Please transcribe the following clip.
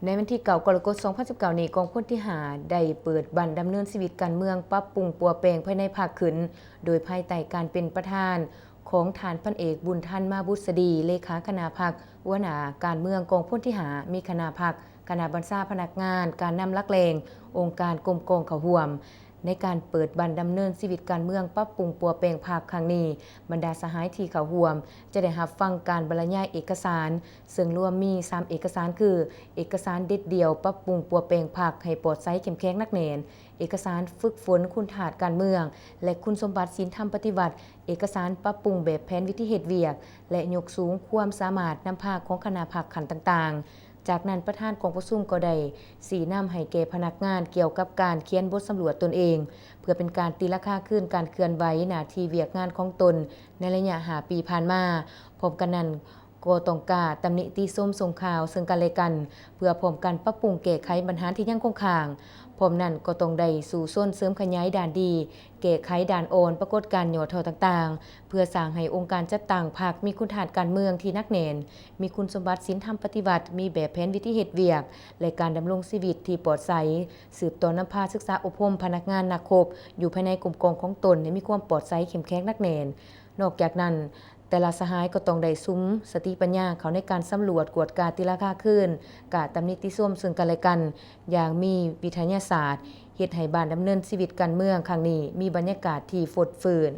ໃນວັນທີເກົ້າ ກໍລະກົດ ສອງພັນສິບເກົ້ານີ້ ກອງພົນທີຫ້າ ໄດ້ເປີດບັ້ນດຳເນີນຊີວິດການເມືອງ, ປັບປຸງປົວແປງພາຍໃນພັກຂຶ້ນ ໂດຍພາຍໃຕ້ການເປັນປະທານຂອງທ່ານພັນເອກ ບຸນທັນ ມາບຸດສະດີ ເລຂາຄະນະພັກ, ຫົວໜ້າການເມືອງກອງພົນທີຫ້າ, ມີຄະນະພັກ, ຄະນະບັນຊາພະນັກງານ, ການນຳຫຼັກແຫຼ່ງ, ອົງການກົມກອງເຂົ້າຮ່ວມ. ໃນການເປີດບັ້ນດຳເນີນຊີວິດການເມືອງ, ປັບປຸງປົວແປງພັກຄັ້ງນີ້, ບັນດາສະຫາຍທີ່ເຂົ້າຮ່ວມຈະໄດ້ຮັບຟັງການບັນລະຍາຍເອກະສານ, ເຊິ່ງລວມມີສາມເອກະສານຄື ເອກະສານເດັດດ່ຽວປັບປຸງປົວແປງພັກໃຫ້ປອດໃສເຂັ້ມແຂງໜັກແໜ້ນ, ເອກະສານຝຶກຝົນຄຸນທາດການເມືອງ ແລະ ຄຸນສົມບັດສິນທຳປະຕິວັດ, ເອກະສານປັບປຸງແບບແຜນວິທີເຮັດວຽກ ແລະ ຍົກສູງຄວາມສາມາດນຳພາຂອງຄະນະພັກຂັ້ນຕ່າງໆ. ຈາກນັ້ນ ປະທານກອງປະຊຸມກໍໄດ້ຊີ້ນຳໃຫ້ແກ່ພະນັກງານກ່ຽວກັບການຂຽນບົດສຳຫຼວດຕົນເອງ ເພື່ອເປັນການຕີລາຄາຄືນການເຄື່ອນໄຫວໜ້າທີ່ວຽກງານຂອງຕົນໃນໄລຍະຫ້າປີຜ່ານມາ. ພ້ອມກັນນັ້ນ ກໍຕ້ອງກ້າຕຳໜິຕິຊົມສົ່ງຂ່າວເຊິ່ງກັນແລະກັນ ເພື່ອພ້ອມກັນປັບປຸງແກ້ໄຂບັນຫາທີ່ຍັງຄົງຄ້າງ. ພ້ອມນັ້ນກໍຕ້ອງໄດ້ສູ້ຊົນເສີມຂະຫຍາຍດ້ານດີ, ແກ້ໄຂດ້ານອ່ອນ, ປາກົດການຫຍໍ້ທໍ້ຕ່າງໆ ເພື່ອສ້າງໃຫ້ອົງການຈັດຕັ້ງພັກມີຄຸນທາດການເມືອງທີ່ໜັກແໜ້ນ, ມີຄຸນສົມບັດສິນທຳປະຕິວັດ, ມີແບບແຜນວິທີເຮັດວຽກ ແລະ ການດຳລົງຊີວິດທີ່ປອດໃສ, ສືບຕໍ່ນຳພາສຶກສາອົບຮົມພະນັກງານນັກຮົບຢູ່ພາຍໃນກົມກອງຂອງຕົນໃຫ້ມີຄວາມປອດໃສເຂັ້ມແຂງໜັກແໜ້ນ. ນອກຈາກນັ້ນ, ແຕ່ລະສະຫາຍກໍຕ້ອງໄດ້ສຸມສະຕິປັນຍາເຂົ້າໃນການສຳຫຼວດ, ກວດກາ, ຕີລາຄາຄືນ, ກ້າຕຳໜິຕິຊົມເຊິ່ງກັນແລະກັນຢ່າງມີວິທະຍາສາດ, ເຮັດໃຫ້ບ້ານດຳເນີນຊີວິດການເມືອງຄັ້ງນີ້ມີບັນຍາກາດທີ່ຟົດຟື້ນ.